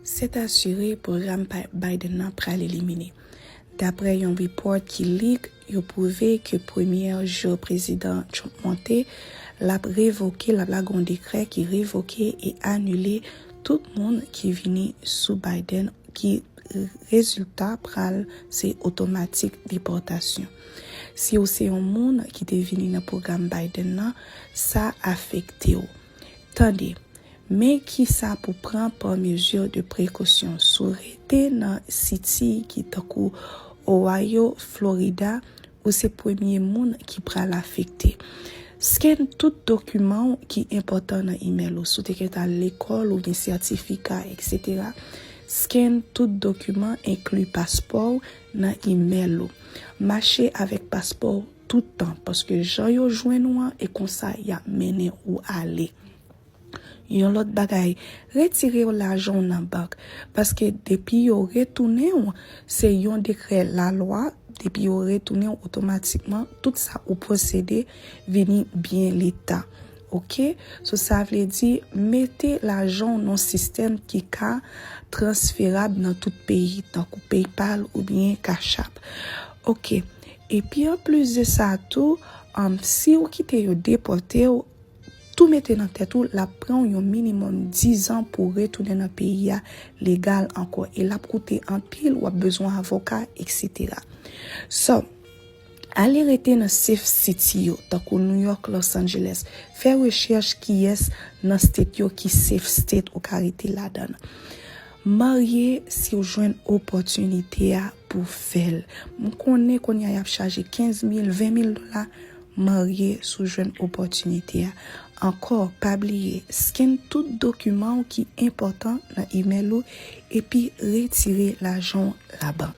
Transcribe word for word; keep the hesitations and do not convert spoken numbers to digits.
C'est assuré, pwogram Biden nan pral elimine. Daprè yon report ki leak, yo pwouve ke premye jou Prezidan Trump monte, l ap revoke, l ap lage yon dekrè ki revoke e anile tout moun ki vini sou Biden, ki rezilta pral se otomatik depòtasyon. Si w se yon moun ki te vini nan pwogram Biden nan, sa afekte w. Tande, men kisa pou pran pa mezi de prekosyon si w rete nan siti ki tankou Ohio, Florida, ou se premye moun ki pral afekte. Scan tout dokiman w ki enpòtan nan imèl ou. Si w te ket al lekòl oubyen sètifika, etsetera. Scan tout dokiman, enkli paspò w, nan imèl ou. Mache avèk paspò w tout tan, paske jan yo jwenn ou an, e konsa y ap mennen ou ale. Yon lòt bagay, retire w lajan w nan bank, paske depi yo retounen w, se yon dekrè lalwa, depi yo retounen w otomatikman, tout sa ou posede vini byen leta. Oke? So, sa vle di, mete lajan w nan sistèm ki ka transferab nan tout peyi, tankou PayPal oubyen Cash App. Oke. Epi, anplis de sa tou, um, si w kite yo depòte w, tou mete nan tèt ou, l ap pran w yon minimòm diz an pou w retounen nan peyi a legal ankò. E l ap koute anpil, w ap bezwen avoka, etsetera. So, ale rete nan safe city yo, tankou New York, Los Angeles. Fè rechèch kiyès nan state yo ki safe state ou ka rete ladan l. Marye si w jwenn opòtinite a pou fè l. M konnen kounye a y ap chaje kenz mil, ven mil dola. Marye si w jwenn opòtinite a. Ankò, pa bliye, scan tout dokiman w ki enpòtan nan imèl ou epi retire lajan w labank.